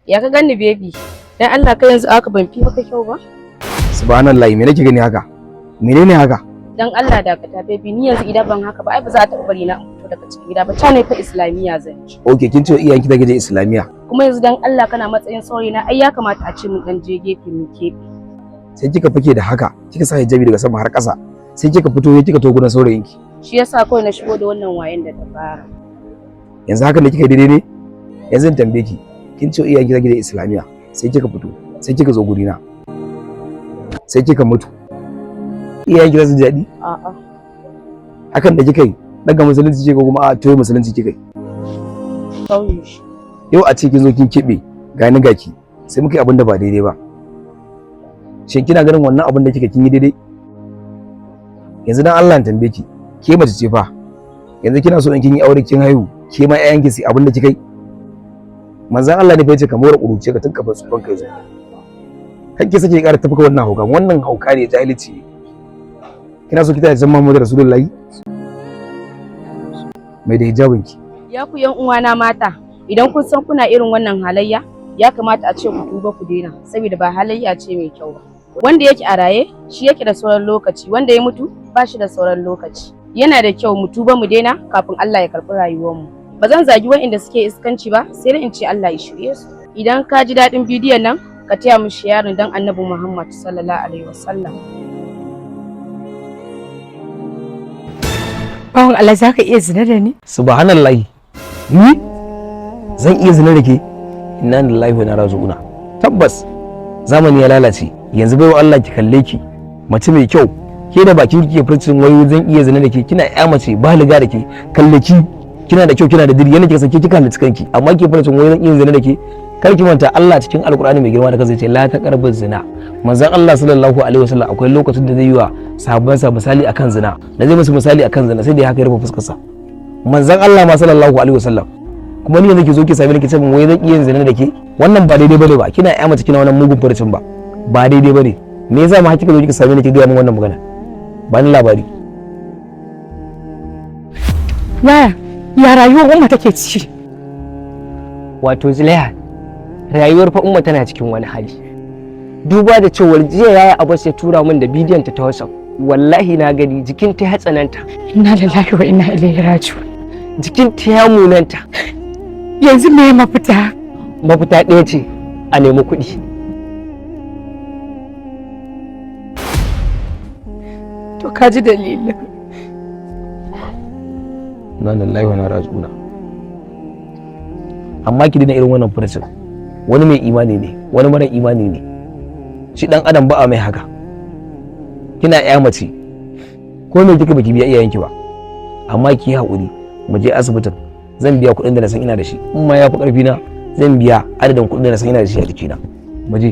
Ya ka ganni, baby? Dan Allah, kai yanzu aka ban fi maka kyau ba? Subhanallahi, me nake gani haka? Menene haka? Dan Allah dakata, baby, ni yanzu idan ban haka ba, ai ba za a taɓa bari na in fito daga cikin gida ba. Ta ne fa Islamiyya zan ci. Okay, kin ce iyayenki da je Islamiyya. Kuma yanzu dan Allah kana matsayin saurayi na, ai ya kamata a ce mun dan je gefe mu keɓe. Sai kika fake da haka, kika sa hijabi daga sama har ƙasa. Sai kika fito, sai kika to gurin saurayinki. Shi yasa kawai na shigo da wannan wayen da dabara. Yanzu haka da kika daidai ne? Yanzu in tambaye ki, kin ce iyayenki zaki je Islamiyya, sai kika fito, sai kika zo gurina. Sai kika mutu. Iyayenki za su ji daɗi? A'a. Hakan da kika yi, daga musulunci ce ko kuma a toye musulunci kika yi? Kauye shi. Yau a ce kin zo kin keɓe, ga ni ga ki, sai muka yi abin da ba daidai ba. Shin kina ganin wannan abin da kika kin yi daidai? Yanzu dan Allah in tambaye ki, ke mace ce fa. Yanzu kina so in kin yi aure kin haihu, ke ma ƴaƴanki su abin da kika yi? Manzon Allah ne fa yace ka more ƙuruce ka tun kafin tsufan kai zo. Kan ki sake ƙara tafka wannan hauka, wannan hauka ne, jahilci ne. Kina so kita san Muhammadu Rasulullahi? Mai da hijabinki. Ya ku yan uwana mata, idan kun san kuna irin wannan halayya, ya kamata a ce ku tuba ku daina, saboda ba halayya ce mai kyau ba. Wanda yake a raye, shi yake da sauran lokaci, wanda ya mutu ba shi da sauran lokaci. Yana da kyau mu tuba mu daina kafin Allah ya karɓi rayuwarmu. Ba zan zagi waɗanda suke iskanci ba, sai dai in ce Allah ya shirye su. Idan ka ji daɗin bidiyon nan, ka taya mu sharing dan Annabi Muhammad sallallahu alaihi wasallam. Bawan Allah, za ka iya zina da ni? Subhanallahi. Ni zan iya zina da ke? Inna lillahi wa inna ilaihi raji'una. Tabbas zamani ya lalace. Yanzu baiwa Allah, ki kalle ki, mace mai kyau, ke da bakin ki ke furcin wai zan iya zina da ke. Kina ya mace baliga da ke kalle ki, kina da kyau, kina da diri, yana kika sake kika halicci kanki, amma ke furcin wai zan iya zina da ke. Kar ki manta, Allah cikin Alkur'ani mai girma da kansa ce la taqrabu zina. Manzon Allah sallallahu alaihi wasallam akwai lokacin da zai yi wa sahabbansa misali akan zina, da zai musu misali akan zina, sai da ya haka ya rufe fuskar sa. Manzon Allah ma sallallahu alaihi wasallam. Kuma ni yanzu ki zo ki same ni ki ce min wai zan iya zina da ke? Wannan ba daidai bane ba. Kina ya mace kina wannan mugun furcin, ba daidai bane. Me yasa ma kika zo kika same ni ki gaya min wannan magana? Ba ni labari. Yaya, ya rayuwar Umma take ciki? Wato Zulaiha, rayuwar fa Umma tana cikin wani hali. Duba da cewar jiya yaya Abbas ya tura min da bidiyon ta ta WhatsApp. Wallahi na gani, jikin ta ya tsananta. Inna lillahi wa inna ilaihi raji'un. Jikin ta ya munanta. Yanzu me mafita? Mafita ɗaya ce, a nemi kuɗi. To ka ji dalilin. Inna lillahi wa inna ilaihi raji'una. Amma ki dina irin wannan furcin. Wani mai imani ne, wani mara imani ne. Shi dan adam ba a mai haka. Kina ya mace, ko me kika baki biya iyayenki ba, amma ki yi haƙuri mu je asibitin, zan biya kuɗin da na san ina da shi. In ma ya fi ƙarfi na, zan biya adadin kuɗin da na san ina da shi a jikina. Mu je.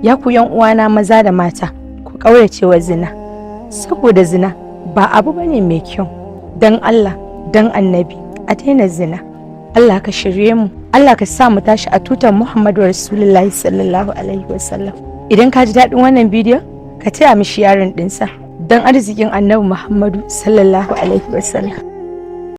Ya ku yan uwana maza da mata, ku ƙaurace wa zina. Saboda zina ba abu bane mai kyau. Dan Allah, dan Annabi, a daina zina. Allah ka shirye mu. Allah ka sa mu tashi a tutar Muhammadu Rasulullahi sallallahu alaihi wasallam. Idan ka ji daɗin wannan bidiyon, ka taya mishi yaron ɗinsa. Don arzikin Annabi Muhammadu sallallahu alaihi wasallam.